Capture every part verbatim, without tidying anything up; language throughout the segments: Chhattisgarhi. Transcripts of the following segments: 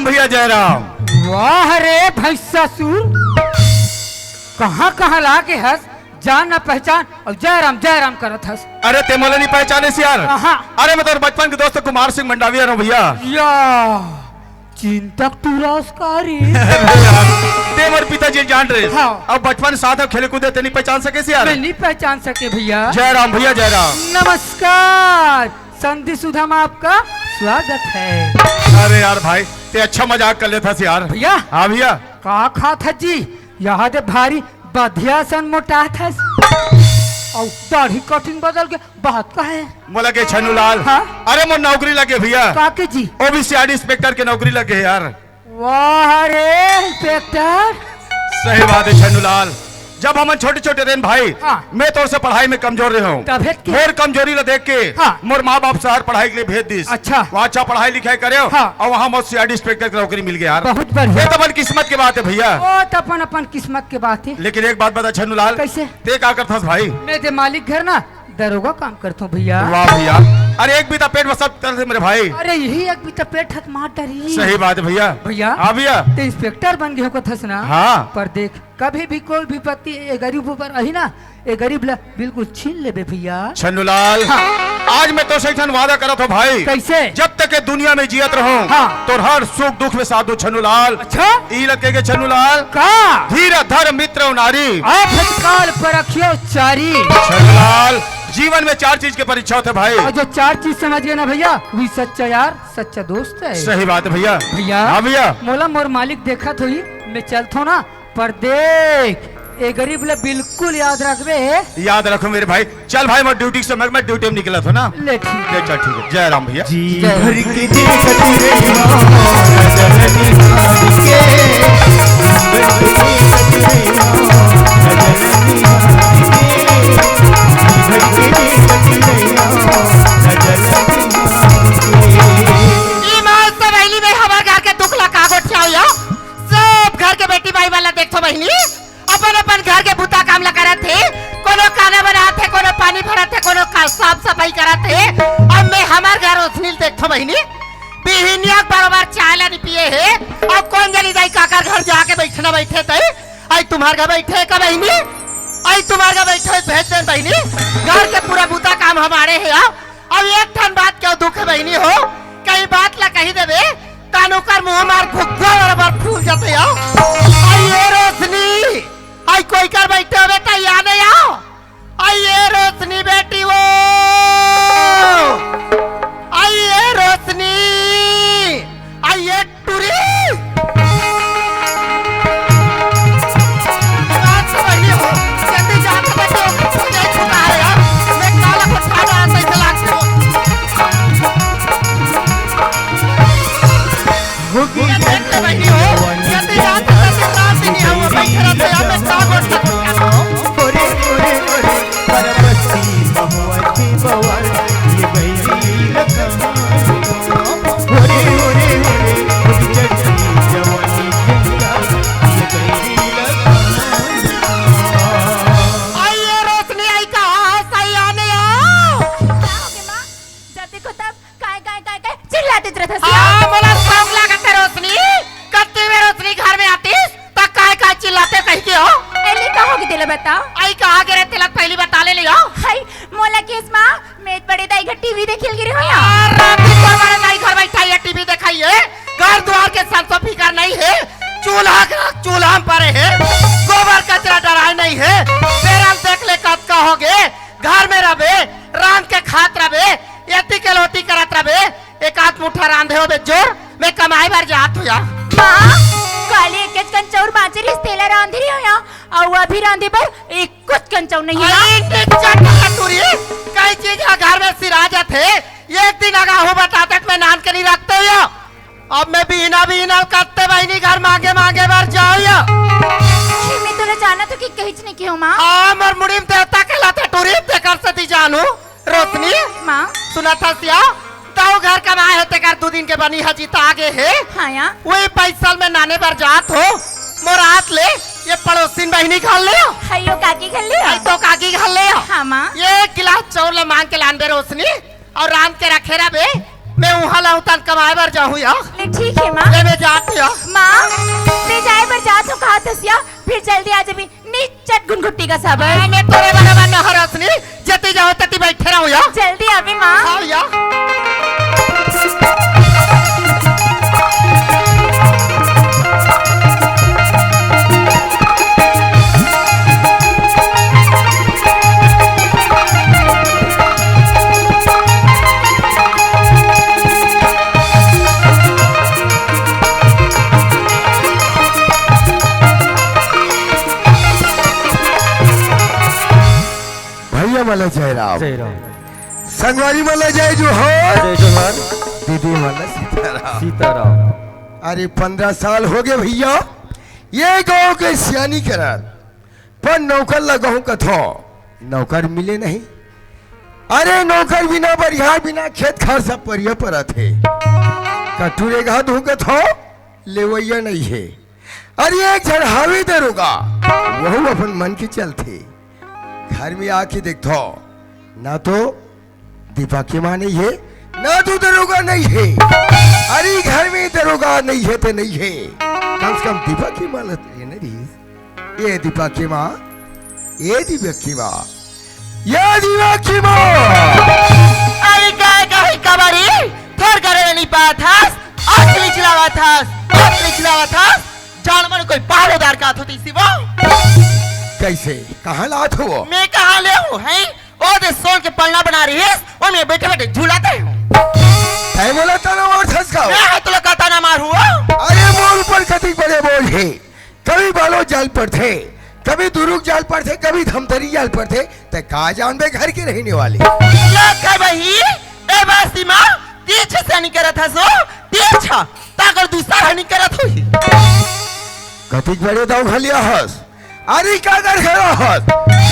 भैया जय राम। वाह रे भैंसासुर, कहाँ कहाँ लागे हस, जान न पहचान अउ जय राम जय राम करत हस। अरे ते मोला नहीं पहचाने यार। कहाँ? अरे मैं तोर बचपन के दोस्त कुमार सिंह मंडावी हरंव भैया। या चिंतक टूरा उसकारी। ते मोर पिताजी जान रहे। हाँ। अब बचपन साथ में खेले कूदे ते नहीं पहचान सके यार। मैं नहीं पहचान सके भैया। जय राम भैया जय राम। नमस्कार, संधि सुधा में आपका स्वागत है। अरे यार भाई, ते अच्छा मजाक कर लेथस यार। भैया। हाँ भैया। का खात हस जी? यहाँ दे भारी बधिया सन मोटात हस। अउ दाढ़ी कटिंग बदल के बात का है? मोला के छन्नूलाल। हाँ? अरे मोर नौकरी लगे भैया। का के जी? वो भी सीआईडी इंस्पेक्टर के नौकरी लगे यार। वाह रे इंस्पेक्टर। सही बात है छन्नूलाल, जब हमन छोटे छोटे रहेन भाई, हाँ। मैं तोर से पढ़ाई में कमजोर रहे हूँ। तभे के? मोर कमजोरी ला देख के हाँ। मोर माँ बाप शहर पढ़ाई के लिए भेज दिस। अच्छा। वहाँ अच्छा पढ़ाई लिखाई करे हाँ। अउ वहाँ मोर सीआईडी इंस्पेक्टर की नौकरी मिल गया यार। बहुत बढ़िया। ये तो अपन किस्मत के बात है भैया। वो तो अपन अपन किस्मत के बात है। लेकिन एक बात बता छन्नूलाल, कैसे? ते का करथस भाई? मैं ते मालिक घर ना दरोगा काम करथों भैया। वाह भैया। अरे एक बीता पेट में सब तरह से मेरे भाई। अरे यही एक बीता पेट हत मार डरी। सही बात है भैया। भैया। हाँ भैया। ते इंस्पेक्टर बन गए हो कथस ना। हाँ। पर देख, कभी भी कोई विपत्ति ए गरीब ऊपर आही ना, ए गरीब ला बिल्कुल छीन लेबे भैया। छन्नूलाल, हाँ। आज मैं तोर से एक ठन वादा करत हूँ भाई। कैसे? जब तक ये दुनिया में जियत रहूं, हाँ। तोर हर सुख दुख में साथ दूं छन्नूलाल। अच्छा? ई लगे के छन्नूलाल। का? धीर धर मित्र नारी। आफत काल परखियो चारी। छन्नूलाल, जीवन में चार चीज के परीक्षा होथे भाई। अउ जो चार चीज समझ गए ना भैया, वही सच्चा यार, सच्चा दोस्त है। सही बात है भैया। भैया। हाँ भैया। मोला मोर मालिक देखत होही, मैं चलथों ना, पर देख, ए गरीब ला बिल्कुल याद रखबे। याद रखहूं मेरे भाई। चल भाई, मैं ड्यूटी से, मैं, मैं ड्यूटी में निकलथों ना। ले ठीक। ले चल, ठीक है। जय राम भैया। जी जय राम। भर के देखत रहियो, नजर निहार के। भर के देखत रहियो, नजर निहार के। भर के देखत रहियो, नजर निहार के। ई माल से बहिनी में हमर घर के दुख ला का गोठियाओ या? सब घर के बेटी माई वाला देखथों बहिनी, अपन अपन घर के बुता काम ला करत हे, कोनो खाना बनात हे, कोनो पानी भरत हे, कोनो का साफ सफाई करत हे। अब मैं हमर घर ओसनील देखथों बहिनी, बिहिनिया के बरोबर चाय ला नहीं पिए हे। अब कोन जनी दाई काकर घर जाके बैठना बैठे तई, आई तुम्हर घर बैठे का बहिनी, आई तुम्हर घर बैठे भेज दे बहिनी। घर के पूरा बुता काम हमारे हे। अब अब एक ठन बात के दुख हे बहिनी हो, कहीं बात ला कही देबे, तान ओकर मुंह मार घुघुआ बरोबर फूल जाथे हो। आई ये रोशनी, आई कोई कर बैठे होबे त याद आयो। आई ये रोशनी बेटी वो, आई ये रोशनी, आई ये टूरी। बात समझ लियो, जल्दी जा, खबर दो, मुझे छुपा है यार। मैं काला को छा रहा था, इसे लाग से वो। होगी ये देख ले बहिनी हो, जल्दी जा, खबर से बात ही नहीं हुआ, बैठे रहते हैं, मैं क्या बोल सकता हूँ? ओरे, ओरे, ओरे, परबस्ती महुआ थी बवाल, ये बैरी लगा। ओरे, ओरे, ओरे, खुद चढ़ी जवानी के अंदर, ये बैरी लगा। आई ये रोशनी आई कहाँ सही आने आओ। का हो गया माँ? जब देखो तब काय, काय, काय, काय चिल्लाते रहते आ, मोला शौक लागत है रोशनी। कत्ती में रोशनी घर में आतीस, त काय, काय चिल्लाते कही के हो? एली का होगी तेला बताओ। आई कहाँ गिरे तेला पहली बता ले लियो। हाय, मोला केस माँ, मैं बड़े दाई घर टीवी देखे ल गिरे हो या। आ, राती को बड़े दाई घर बैठा ये टीवी दिखाइए। घर द्वार के संसो फिकर नहीं है। चूल्हा का चूल्हा में पड़े है। गोबर कचरा डराए नहीं है। बेरल देख ले कब का हो गए। घर में रबे, रांध के खात रबे, एती के लोटी करत रबे, एक आध मुठा रांधे होबे जोर, मैं कमाए बर जात हो या। माँ, काली एक कन चाउर बांचे रहिस, तेला रांधे रही हो या, अउ अभी रांधे बर एक कुछ कन चाउर नहीं है। अरे, टिक चट टूरी, कई चीज ह घर में सिरा जाथे, एक दिन अगा हो बता तक मैं नान के नहीं रखते हो या। अब मैं बीना बीना कत्ते बहिनी घर मांगे मांगे बर जाओ या। हे, मैं तोला जानत हो कि कहिच नहीं कियो माँ। आ, मोर मुड़ी में देवता कहलाते टूरी, तेकर सेती जानू। रोशनी, माँ। सुनत हस या, तउ घर कमाए हे तेकर दू दिन के बनी ह जिता आगे हे। हाँ या। वही पैसा में नाने बर जात हो, मोर हाथ ले, ये पड़ोसिन बहिनी घर ले। हाय, यो काकी घर ले। हाय, तो काकी घर ले। हाँ, माँ। ये एक गिलास चाउर ला मांग के लानबे रोशनी। अउ रांध के रखे रहिबे, मैं उहाँ ला उतान कमाए बर जाहूँ या। ले ठीक हे माँ। ले मैं जात या। माँ, मैं जाए बर जात हूँ, कहा तस या, फिर जल्दी आ जाबे। नी चट गुनगुट्टी का साबर। हाँ, मैं तोरे बराबर न हरस नी, जती जाहूँ तती बैठे रहूँ या। जल्दी आबे माँ। हाँ या। भैया मन ला जय राम। जय राम। संगवारी मन ला जय जोहार। जय जोहार। दीदी मन ला सीताराम। सीताराम। अरे, पंद्रह साल हो गए भैया, ये गांव के सियानी करत, पर नौकर लगहूं कथो, नौकर मिले नहीं। अरे, नौकर बिना, बरिहार बिना, खेत खार सब परिया परत हे। कटुरे गा दूं कथो, लेवैया नहीं हे। अरे, एक झन हावे दरोगा, वहू अपन मन के चलथे। घर में आके देखथो, ना तो दीपक के माँ नहीं हे, ना तो दरोगा नहीं हे। अरे, घर में दरोगा नहीं हे ते नहीं हे, कम से कम दीपक के माँ ला तो ये नहीं रहीस। ये दीपक के माँ, ये दीपक के माँ, ये दीपक के माँ। अरे, काय कही कबारी, थोर करे नहीं पात हस, आँख लिचलावत हस, आँख लिचलावत हस। जान मन कोई पाल उधार का आत होती सी वो। कैसे? कहाँ लात हो वो? मैं कहाँ ले हूँ, हैं? ओ दे सोन के पलना बना रही है, वो मैं बैठे बैठे झूलाते हूँ। तै मोला ताना मारथस का? मैं है तोला का ताना मारू हो? अरे मोर ऊपर कतिक बड़े बोझ हे। कभी बालोद जाल पड़थे, कभी दुरुग जाल पड़थे, कभी धमतरी जाल पड़थे, तै का जानबे घर के रहने वाले। ला का बही, ए बासी माँ, तीछ से नहीं करत हस हो, तीछ, ताकर दूसरा नहीं करत होही। कतिक बड़े दाव घलिया हस। अरे का कर खड़ा हस?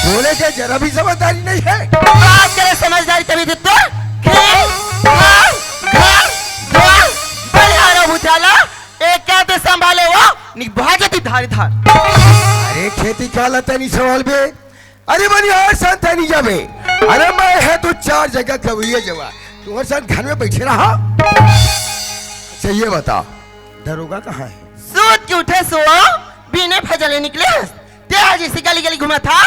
बोले के जरा भी समझदारी नहीं है। बात करे समझदारी तभी दे तो। खेल, घर, घर, द्वार, बलिहारा भूताला, एक क्या ते संभाले वो, निक भाजती धारी धार। अरे खेती काला तनी सवाल बे। अरे बनिहार संत नहीं जावे। अरे मैं है तो चार जगह कवैया जवा। तुम्हारे साथ घर में बैठे रहा। अच्छा ये बता, दरोगा कहाँ है? सूत के उठे सो, बिने भजले निकले। ते आज इसी गली गली घुमा था,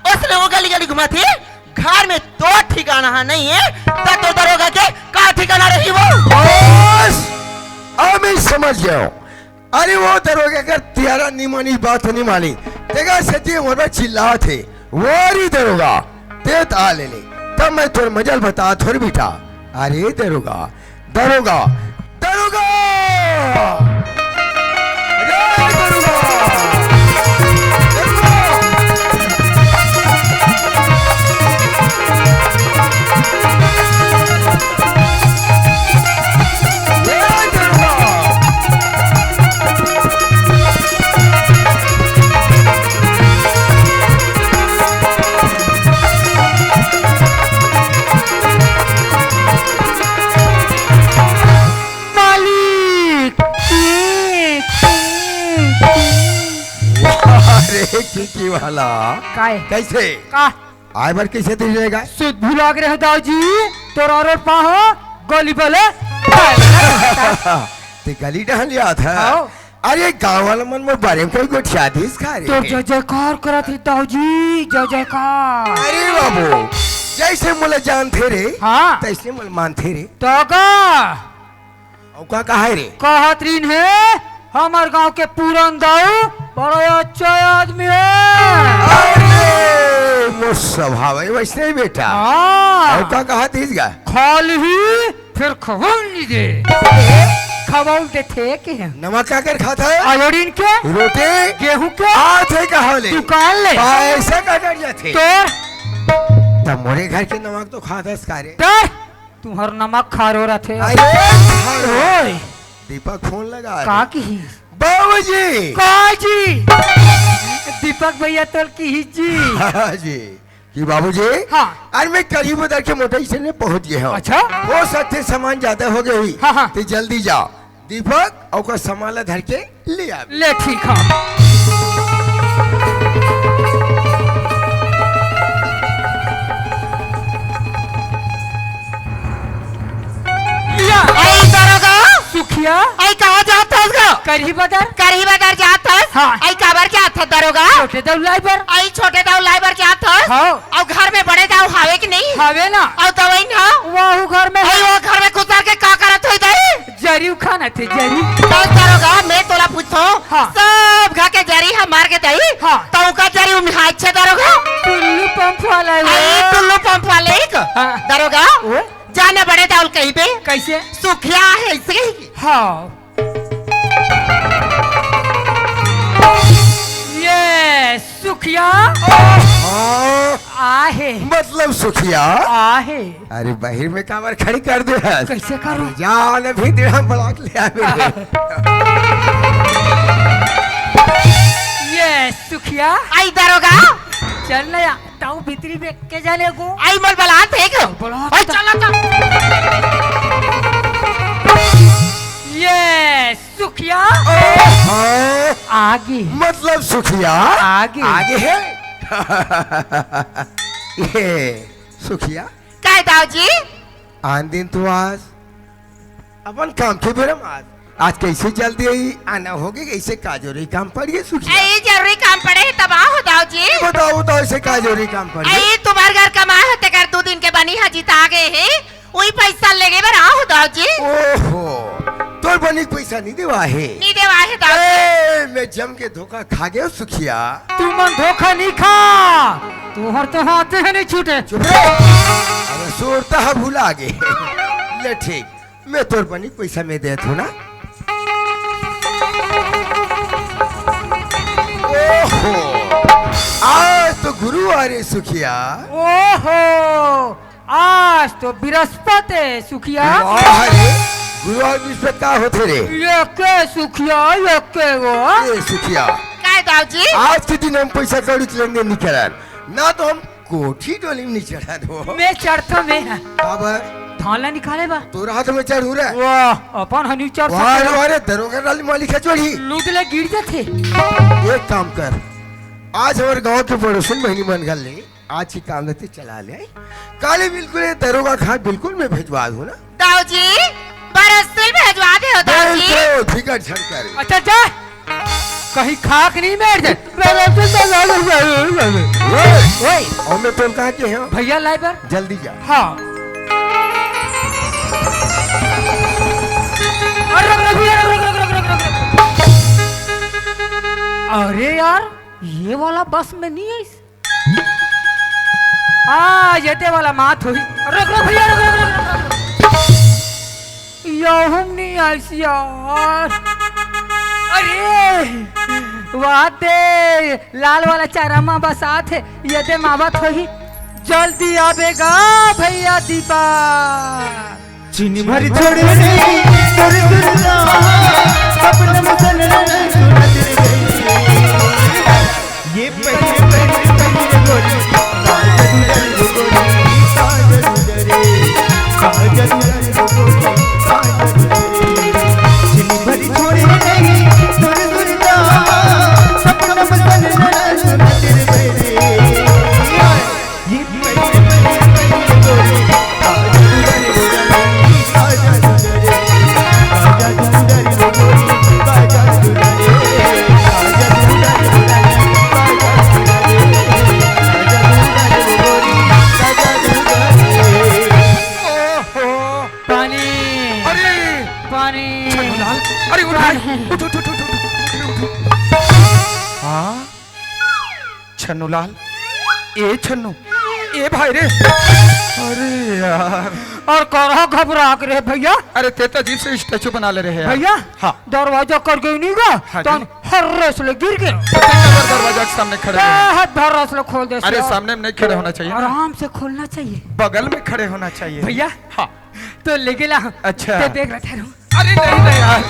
उसने वो गली गली घुमा थी। घर में तो ठिकाना है नहीं है, तब तो दरोगा के का ठिकाना रही वो? बस, अब मैं समझ गया हूँ। अरे वो दरोगा कर तियारा नहीं मानी, बात नहीं मानी। तेगा सती मोर पर चिल्लात हे, वो री दरोगा, ते ता ले ले। तब मैं तोर मजल बता थोर बेटा। अरे दरोगा, दरोगा, दरोगा! अरे दरोगा! मालिक, के, के, के। वाह रे, की, की वाला। काय? कैसे? का? आए बर कैसे दे जाएगा? सुध भुला के रहे दाऊ जी, तोर और पाहो, गोली बोले। ते गली डहन लिया था। हाँ। अरे, गाँव वाला मन मोर बारे में कोई गोठिया दिस का रे? तोर जय जयकार करत रे दाऊ जी, जय जयकार। अरे बाबू, जैसे मोला जानथे रे, हाँ। तैसे मोला मानथे रे। तो का? अउ का कहाय रे? कहत रीन हे, हमर गांव के पूरन दाऊ बड़ा अच्छा आदमी हे। अरे, मोर स्वभाव हे वैसे ही बेटा। हाँ। अउ का कहत रीस गा? खा लिही, फिर खवाऊ नहीं दे। खवाऊ देथे के हे? नमक का कर खाता हे? आयोडीन के? रोटी? गेहूं के? आथे कहाँ ले? दुकान ले? पैसा का डर जाथे? तो? तब मोरे घर के नमक तो खाथस का रे? तो? तुहर नमक खारो रथे। अरे, खारो। ओए। दीपक फोन लगा का रे। किही? बाबूजी। का जी? दीपक भैया तोर किही जी। हाँ जी। कि बाबूजी, हाँ। अरे मैं करीब उधर के मोटर स्टैंड में पहुंच गया हूँ। अच्छा? हो सकथे सामान ज्यादा हो गई हुई। हाँ, हाँ। तो जल्दी जाओ। दीपक, ओकर सामान ला धर के ले आ। ले ठीक है। या, सुखिया। अई कहाँ जात हस गा? करही बदर। करही बदर जात हस? हाँ। अई काबर जात हस दरोगा? छोटे दऊ लाई बर। अई छोटे दऊ लाई बर जात हस? हाँ। अउ घर में बड़े दऊ हावे कि नहीं? हावे ना। अउ दवई ना? वहू घर में। अई वो घर में घुसर के का करत होही दई? जरी उखानत हे, जरी। तो दरोगा, मैं तोला पूछथों, हाँ। सब घर के जरी ह मार के दई, हाँ। तो उका जरी उम्हाय छे दरोगा? टुल्लू पंप वाला हे। अई टुल्लू पंप वाले एक। हाँ। दरोगा, ओ? जाने बड़े दऊ ल कहिबे। कइसे? सुखिया हे, अइसे कहिके। हाँ। ये सुखिया हाँ। आहे। मतलब सुखिया? आहे। अरे बहिर में काबर खड़ी कर दे हस? कइसे करूँ? अरे जा ना भीतरी में बलाक ले आ मेरे। ये सुखिया। अई दरोगा। चल ना या। ताऊ भीतरी में के जाने को। अई मोला बलात हे का? बलात अई हे। चल ना। ये सुखिया। ओहो। आगे। मतलब सुखिया? आगे। आगे हे? ये सुखिया? काय दऊ जी? आन दिन तो आज अपन काम के बेरा म आज, आज कइसे जल्दी अई? आना होगे, कइसे का जरूरी काम पड़ गे सुखिया? अई जरूरी काम पड़े हे तब आए हों दऊ जी। बताओ, बताओ, अइसे का जरूरी काम पड़ गे? अई तुम्हर घर कमाए हों तेकर दू दिन के बनी ह जिता गे हे, उही पइसा लेगे बर आए हों दऊ जी। ओहो, तोर बनी के पइसा नइ देवाय हे? नइ देवाय हे दऊ जी। ए, मैं जम के धोखा खा गेंव सुखिया। तुमन धोखा नइ खा, तुंहर तो हाथे ह नइ छूटे। चुप रे, अबे सुरता ह भुला गे। ले ठीक, मैं तोर बनी के पइसा मैं देत हों ना। ओहो, आज तो गुरुवार हे सुखिया। ओहो, आज तो बिरस्पत हे सुखिया। वाह रे, गुरुवार बिरस्पत का होथे रे? एके सुखिया, एके गो। ए सुखिया। काय दऊ जी? आज के दिन हम पइसा कौड़ी के लेन देन नइ करन, ना तो हम कोठी डोली म नइ चढ़न हो। मैं चढ़थों मैं। काबर? धान ला निकाले बर। तोर हाथ में चढ़हूँ रे। वाह, अपन ह नइ चढ़ वाह रे, सकय। वाह रे, दरोगा डाली मालिक ह चढ़ही। लूट ले गिर जाथे। एक काम कर, आज हमर गांव के पड़ोसिन बहिनी मन घर ले आज के काम ल तैं चला ले। काली बिल्कुल ये दरोगा खां बिल्कुल मैं भेजवा दूं ना। दऊ जी, बरसिल भेजवा दे हो दऊ जी। बिल्कुल, फिकर झन कर। अच्छा जा, कहीं खाक नहीं बैठ जाए। ओए, ओए। अउ मैं तोला कहा के हंव? भइया लाय बर। जल्दी जा। हाँ। अरे रुक, रुक, रुक, रुक। अरे यार, ये वाला बस में नहीं है। हाँ, ये दे वाला मात होही। रुक, रुक भइया, रुक, रुक, रुक, रुक। यहूं म नइ आइस यार। अरे, वाह दे, लाल वाला चारा म बसात हे, ये दे म आवत होही। जल्दी आबे गा भइया दीपा। चीनी भर छोड़े नहीं तोर दुर्गा, सपन में सन सुनत रे। ये पहले, पहले, पहले गोरी, काजल गोरी, काजल रे, काजल गोरी, काजल रे। चीनी भर छोड़े नहीं तोर दुर्गा, सपन में सन सुनत रे। पानी। अरे! पानी। छन्नूलाल, अरे उठ भाई, पानी। उठ, उठ, उठ। हाँ? छन्नूलाल, ए छन्नू, ए भाई रे। अरे यार। अउ करा घबरा के रे भइया। अरे, तैं तो अजीब से statue बना ले रहे यार। भइया, हाँ। दरवाजा कर गे नहीं गा, हाँ तो जी। हर्रेस ले गिर गे। तैं काबर दरवाजा के सामने खड़े रहे? हर्रेस ले खोल दे अरे, यार। सामने में नहीं खड़े होना चाहिए। आराम से खोलना चाहिए। बगल में खड़े होना चाहिए। भइया, हाँ। तो ले गेला। अच्छा। तैं देख रहा था। अरे नहीं, नहीं यार,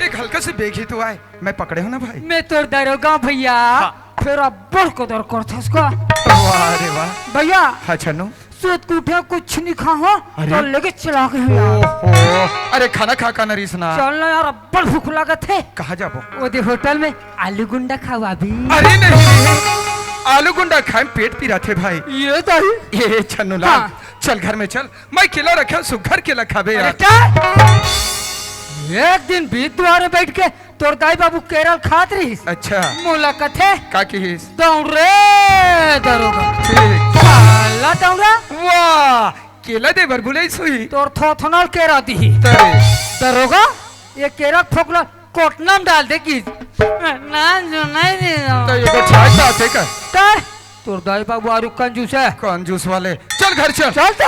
एक हल्का से bag ही तो आय। मैं पकड़े हंव ना भाई। मैं तोर दरोगा भइया। हाँ। फेर अब्बड़ कदर करथस का। वाह रे वाह। भइया। हाँ छन्नू। सुत के उठे हंव, कुछ नइ खाए हंव, अरे। तो लेके चला गे हंव यार। ओहो। अरे खाना खा का नरिस ना। चल ना यार, अब्बड़ भूख लागत हे। कहाँ जाबो? ओ दे होटल में आलू गुंडा खवाबे। अरे नहीं रे, आलू गुंडा खाए म पेट पिराथे भाई। ये तो ही। ए छन्नूलाल, हाँ। चल घर में चल, मैं केला रखे हंव, सुग्घर केला खाबे अरे यार। चल। एक दिन भी दुवारे बइठ के तोर दाई बाबू केरा ल खात रहिस। अच्छा। मोला कथे, का किहिस? दौड़ रे दरोगा। ठीक। साला दौड़ा। वाह, केला दे बर बुलाइस होही। तोर थोथना ल केरा दिही। तरे। दरोगा, ये केरा के फोकला कोटना म डाल दे किहिस। ना जो नहीं दे। त ये तो ठाक बात हे का? तर, तोर दाई बाबू आरु कंजूस हे। कंजूस वाले। चल घर चल। चल त।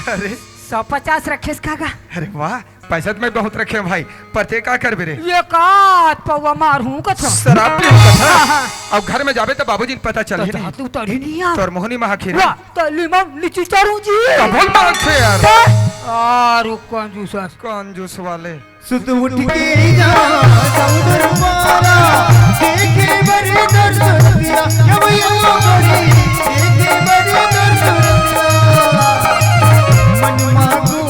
अरे। सौ पचास रखेस का गा? अरे वाह, पैसा तो मैं बहुत रखे हूँ भाई, पर ते का करबे रे? ये का पौवा मारहूँ कथो। शराब पीहूँ कथा? हाँ, हाँ। अब घर में जाबे त बाबूजी ल पता चलही नहीं। तू तरी नहीं यार। तोर मोहनी महा खीर। वाह, तली में नीचे चढ़ू जी। कबूल मांगथे यार। आरु कंजूस। कंजूस वाले। सुत उठ के जा, समुद्र पारा, देखे बर दर्शन दिया, यम यम करी, देखे बर दर्शन दिया। मन मागुन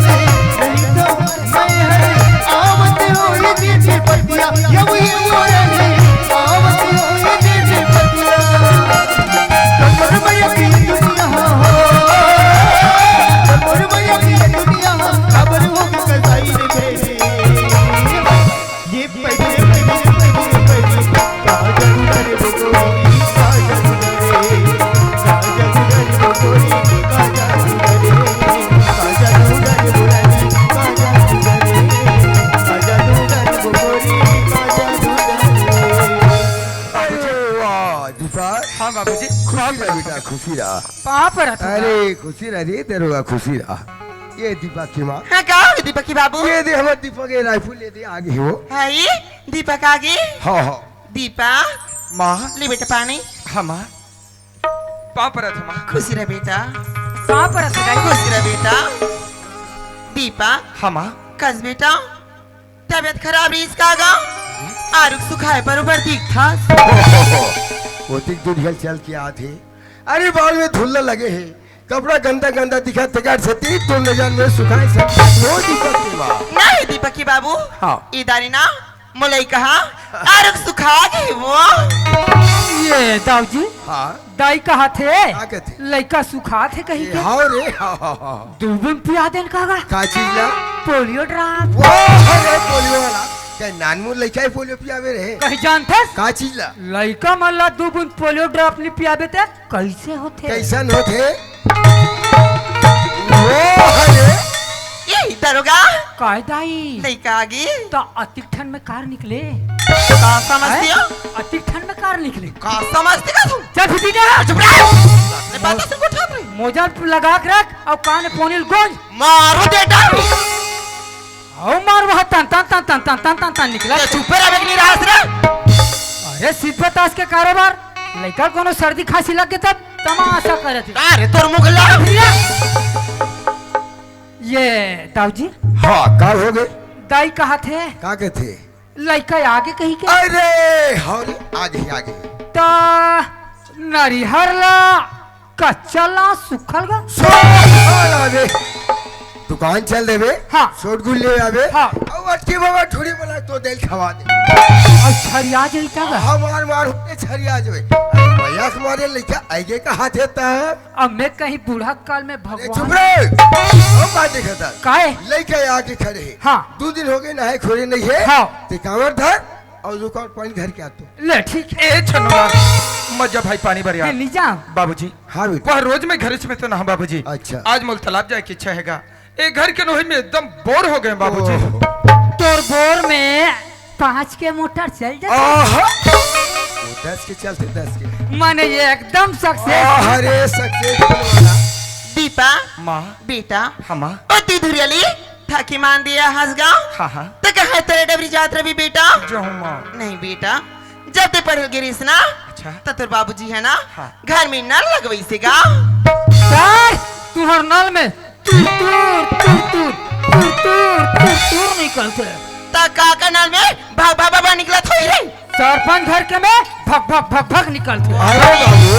से, नहीं तो मैं हर आवत होई दीदी पतिया, यम यम करी, आवत होई दीदी पतिया। कमर में की दुनिया हो, कमर में की दुनिया, खबर हो कसाई रे। अरे वाह, दीपक। हाँ बाबूजी, खुशी रहा बेटा, खुशी रहा। पाँव परत हँव। अरे खुशी रहा रे दरोगा, खुशी रहा। ये दीपक की माँ। हाँ, का हो दीपक की बाबू? ये दे हमर दीपक, ये रायपुर ले दे, आगे हो। हाँ, ये दीपक आगे। हाँ, हाँ। दीपक। माँ। ले बेटा पानी। हाँ माँ। पाँव परत हँव माँ। खुशी रह बेटा। पाँव परत हँव। खुशी रह बेटा। दीपक। हाँ माँ। कस बेटा, तबियत खराब रहिस का गा? आरुग सुखाए बरोबर दिखथस। ओतिक दूरिहा चल के आत हे। अरे बाल में धुल्ला लगे हे, कपड़ा गंदा गंदा दिखत, तेकर सेती तो नजर में सुखाए सब वो दिखत हे बा। नहीं दीपक की बाबू। हाँ। इदारी ना मोलई कहा आरुग सुखा गे वो। ये दाऊ जी। हाँ। दाई कहाथे, का कथे? लइका सुखाथे कही ए, के। हाँ रे, हाँ, हाँ, हाँ। दू बूंद पिया देन का गा? का चीज ला? Polio drop. वाह रे, पोलियो वाला। कहीं नानमुन लइका ही पोलियो पियावे रे? कहीं जानथस? का चीज ला? लइका मन ला दू बूंद पोलियो ड्राप नहीं पियाबे ते कइसे होथे? कइसन होथे? वाह रे। ए दरोगा। काय दाई? लइका आगे। त अतिक ठंड में कार निकले। का समझते हैं? हो? अतिक ठंड में कार निकले। का समझते का तुम? चल फुटी जा। चुप रह। अपने बातों से उठा रहे। मोजा लगा के रख अउ कान में पोनी ल गोंज। मारो बेटा। अउ मार वह तन तन तन तन निकला। ये चुप रह, बेगनी रास रे। अरे सिद्ध बतास के कारोबार। लइका कोनो सर्दी खांसी लग गे तब तमाशा करत हे। अरे तोर मुख ला। ये दाऊ जी। हाँ, का हो गे? दाई कहाथे। का कथे? लइका आगे कही के। अरे, हौरी, आगे, आगे। त नरिहर ला कच्चा ला सुखल गा? सुखल आवे। दुकान चल देबे। हाँ। सोट गुल ले आबे। हाँ। अउ अटके बाबा ठुड़ी बना तो दिल खवा दे। अउ छरिया जइता गा? हमार मार होते छरिया जबे। अरे भैया हमारे लइका आगे कहाथे त। अब मैं कहीं बूढ़ा काल में अरे भगवान चुप रे। हम बात देखता। काहे? लइका आके खड़े हे। हाँ। दू दिन हो गे, नहाए खोरे नहीं हे। हाँ। ते कांवर धर अउ रुक अउ पानी धर के आतो। ले ठीक हे। ए छनुलाल, मत जा भाई पानी भर यार। ए, नहीं जा। बाबूजी। हाँ बेटा। वह रोज मैं घर में तो नहा बाबूजी। अच्छा। आज मोला तालाब जाए के इच्छा हे गा। ए घर के नोहई में एकदम बोर हो गे बाबूजी। ओहो। तोर बोर में पाँच के मोटर चल जाथे। आहा। वो दस के चलथे, दस के। माने ये एकदम success। आहा रे, success वाला। दीपा। माँ। बेटा। हाँ माँ। ओ ती धुरियाली, थाकी मान दिया हंस गाँव। हाँ, हाँ। त कहाँ तेरे डबरी जात रही बेटा? जो हूँ माँ। नहीं बेटा, जब ते पढ़े गिरिस ना, अच्छा। त तोर बाबूजी हे ना, हाँ। घर में नल लगवइसे गा। सर, तुहर नल में तुर तुर, तुर तुर, तुर तुर, तुर तुर निकलथे। त का का नल में भग भग भग निकलत होही रे? सरपंच घर के में भग भग भग भग निकलथे। अरे बाबू,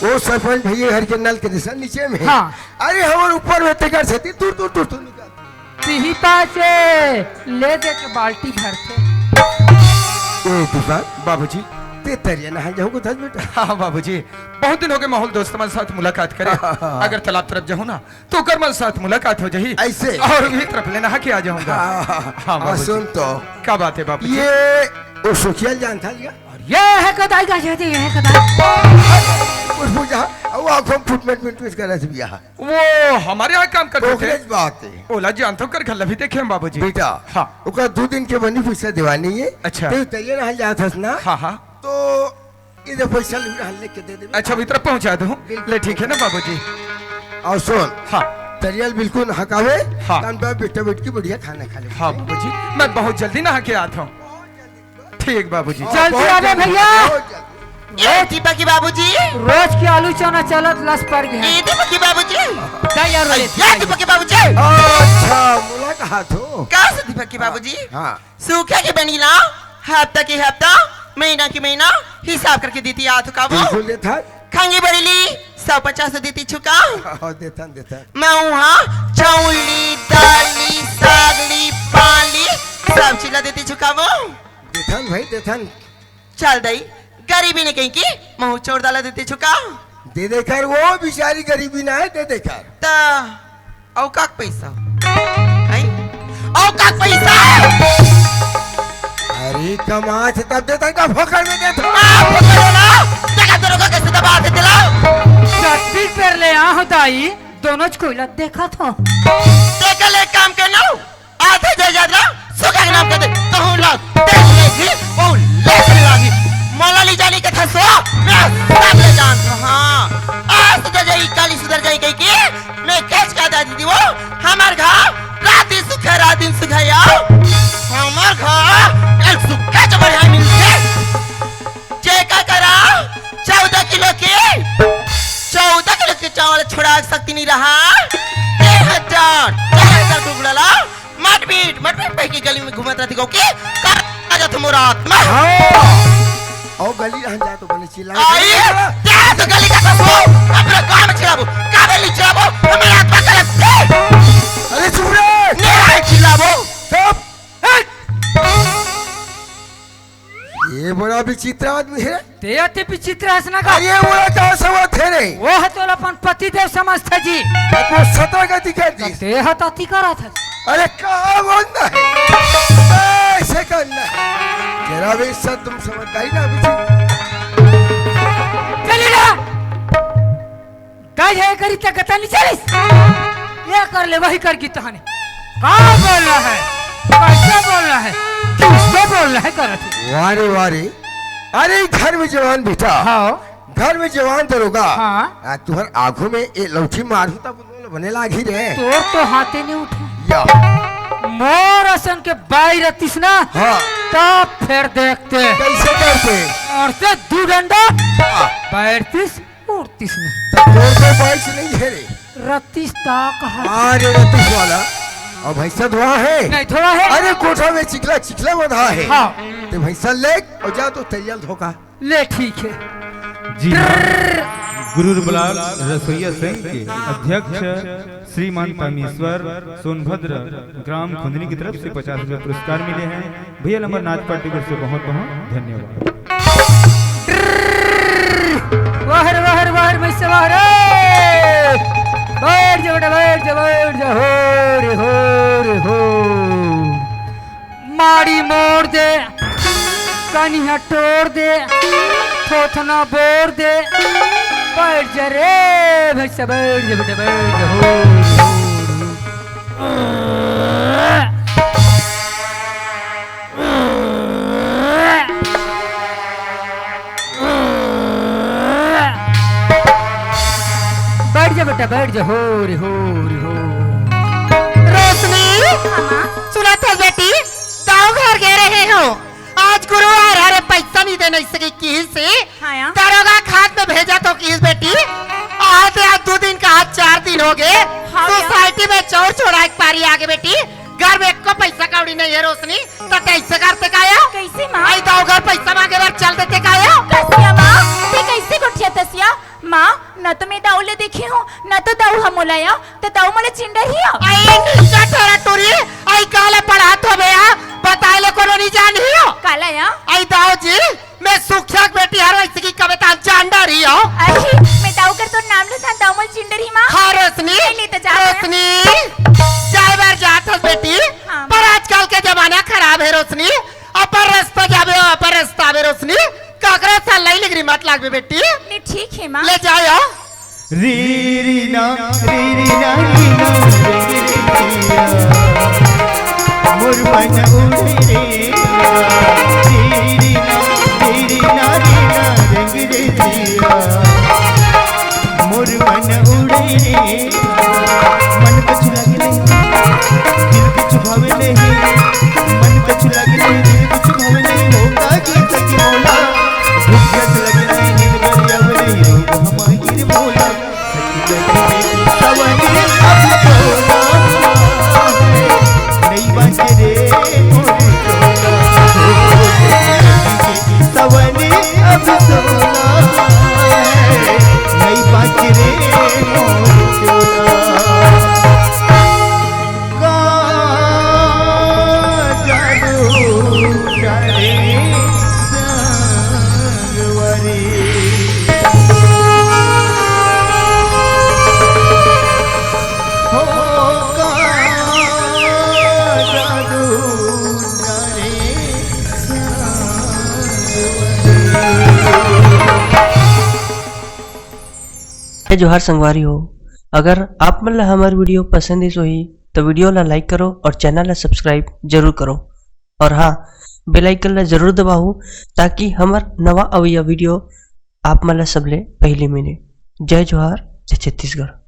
वो सरपंच भैया घर के नल के दिशा नीचे में। हाँ। अरे हमर ऊपर में तेकर सेती तुर तुर, तुर तुर निकलथे। तिही पासे ले दे के बाल्टी भरथे। ए दीपक। बाबूजी। ते तरिया नहाए जाहूं कथस बेटा? हाँ बाबूजी, बहुत दिन हो गए माहौल दोस्त मन साथ मुलाकात करे। अगर तालाब तरफ जाहूं ना, तो ओकर मन साथ मुलाकात हो जाही। ऐसे? और उही तरफ ले नहा के आ जाहूंगा। हाँ, हाँ, हाँ, बाबूजी। सुन तो। का बात है बाबूजी? ये वो सुखिया ल जानथस का? ये है कदाई का, ये है कदाई। कुछ पूछा, वो आंखों में फुटमेट मिटमिट करत बिया। वो हमर यहाँ काम करथे। ओकरे बात है। ओला जानथों, ओकर घर ला भी देखे हन बाबूजी। बेटा, हाँ। ओकर दू दिन के बनी पइसा देवानी हे। अच्छा। ते तरिया नहाए ल जाथस ना? हाँ, हाँ। तो इधर पइसा ले, नहाए ल लेके दे देबे। अच्छा, भीतर पहुंचा दूं। बिल्कुल। ले, ठीक है ना बाबूजी? और सुन। हाँ। तरिया ल बिल्कुल नहा के आबे। हाँ। तन पे बेटा बेटकी बढ़िया खाना खा लेबे। हाँ बाबूजी, मैं बहुत जल्दी नहा के आथों। ठीक बाबूजी। जल्दी आबे भैया। बहुत जल्दी। ए दीपक के बाबूजी। रोज के आलू चना चलत लस पड़ गया। ए दीपक के बाबूजी। जा यार, रे। ए दीपक के बाबूजी। अच्छा, मुलाकात हो। का से दीपक के बाबूजी? हाँ। सूखे के बनी ला, हफ्ता के हफ्ता, महीना के महीना हिसाब करके देती आथों का वो। बिल्कुल देथन। खंगी बरेली, सौ पचास देती छुका। हाँ, देथन, देथन। मैं उहाँ चाउली, दाली, सागली, पाली, सब चीज ला देती छुका वो। देथन भाई, देथन। चल दई, गरीबी ने कहीं की, महू चोर दाला देती छुका। दे दे कर, वो बिचारी गरीबी ना है, दे दे कर। त अउ का के पइसा? हैं? अउ का के पइसा? अरे कमाथे तब देथन का फोकट में देथन? आ, फोकट में ना? देखा दरोगा कैसे दबा के दिला? छत्तीस पेर ले आहों दाई, दोनों च कोइला देखत हों। तेकर ले काम के ना? आथे जायदाद ला सुखा के नाम कर दे, कहूँ ला देख लेगी, वो ले चली लागी। मोला ले जानी कथस वो, मैं सब ले जानथों, हाँ। आज सुधर जाई, काली सुधर जाई कहिके, मैं केहेंव का दादी वो, हमर घर रात दिन सुखा, रात दिन सुखा आओ। हमर घर कल सुखा च बढ़िया मिलथे। जेकर करा चौदह किलो के, चौदह किलो के चावल छोड़ा के शक्ति नहीं रहा। डेढ़ हजार, चार हजार टुकड़ा ला, मट पीट, मट पीट पहन के गली में घूमत रहती कहिके, का आ जात मोर आत्मा। हाँ। अउ गली रहन जा तो बने चिल्ला। आई, तें तो गली का कसो, अपने गांव में चिल्लाबो, का बे नहीं चिल्लाबो, हमर आत्मा करत हे। अरे चुप रे। नहीं चिल्लाबो। चुप। हट। ये बड़ा विचित्र आदमी हे। तें अति विचित्र हस ना का? अरे, वो तो समझ थे नहीं। वो ह तोला अपन पति देव समझथे जी। वो सतरा गति कर दी। तें ह तो अति करत हस। अरे, कहाँ बोलना है? ऐसे करना है। तेरा भी सत तुम समझदारी ना अभी। चली ना। का ये करी त गता नहीं चलिस? ये कर ले, वही कर गी तहने। का बोलना है? कैसे बोलना है? किससे बोलना है करत हे? वाह रे, वाह रे। अरे घर में जवान बेटा। हाँ। घर में जवान दरोगा। हाँ। आ, तुहर आगू में ए लौठी मारहूं तब बने लागी रे। तोर तो हाथे नहीं उठे। या। मोर असन के बाई रतिस ना। हाँ। तब फेर देखते। कैसे करते? और से दू डंडा। हाँ। बैठतिस उड़तिस नहीं। त तोर तो बाइक नहीं है रे। रतिस ता कहा। अरे रतिस वाला। अउ भैंसा धोआ है? नहीं धोआ है। अरे कोठा में चिखला, चिखला बंधा है। हाँ। ते भैंसा ले अउ जा तो तरिया ल धो का। ले ठीक है। जी हाँ, गुरु उर्मिलाल रसोइया संघ के अध्यक्ष श्रीमान परमेश्वर सोनभद्र ग्राम खुंदनी की तरफ से पचास रुपये पुरस्कार मिले हैं। भैया लंबर नाच पार्टी की ओर से बहुत बहुत धन्यवाद। वाह रे, वाह रे, वाह रे, भैंसे वाह रे। बैठ जा बेटा, बैठ जा, बैठ जा, हो रे, हो रे, हो। माड़ी मोड़ दे, कनिहा टोर दे, थोथना बोर दे। बैठ जा रे भैंसा, बैठ जा बेटा, बैठ जा, हो रे, हो रे। बैठ जा बेटा, बैठ जा, हो रे, हो रे, हो। रोशनी, हाँ, माँ। सुनत हस बेटी, दाऊ घर गे रहे हों। आज गुरुवार हरे, पैसा नहीं देना, इसके किहिस हे। हाँ, या। दरोगा खात में भेजा तो किहिस बेटी। आज, आज दू दिन का, आज चार दिन हो गे। हाँ, या। सोसाइटी में चोर छोड़ा एक पारी आगे बेटी। घर में एको पैसा कौड़ी नहीं है रोशनी, त कैसे करते का या? कैसे माँ? आई दाऊ घर पैसा मांगे बर चल देते का या? कइसे माँ? ते कैसे गोठियाथस या? माँ, न तो मैं दाऊ ले देखे हों, न तो दाऊ ह मोला या, त दाऊ मोला चिन्ह डरही या? आई नीचा ठोरा टोरी, आई काला पढ़ात होबे या, बताए ले कोनो नहीं जानही हो। काला या? आई दाऊ जी, मैं सुखिया के बेटी। नहीं, ठीक है माँ। ले जाओ। री री ना, री री ना, री ना, री री ना। मोर मन उड़े रे। री री ना, री री ना, री ना, री री ना। मोर मन उड़े रे। मन कछु लागे नहीं, दिल कछु भावे नहीं। मन कछु लागे नहीं, दिल कछु भावे नहीं। होता के सखी मोला, भूख प्यास लगे नहीं, नींद बरिया नहीं, रोग हमार गिर मोला। सवनी अब सोना है, नहीं बाँचे रे मोर चोला। सवनी अब सोना है, नहीं बाँचे रे मोर चोला। का जादू करे संगवारी। हो का जादू करे संगवारी। जय जोहार संगवारी हो, अगर आप मन ला हमर video पसंद आइस होही, तो video ला like करो और channel ला subscribe जरूर करो। और हाँ, bell icon ला जरूर दबाओ, ताकि हमर नवा अवइया video आप मन ला सबले पहली मिले। जय जोहार, जय छत्तीसगढ़।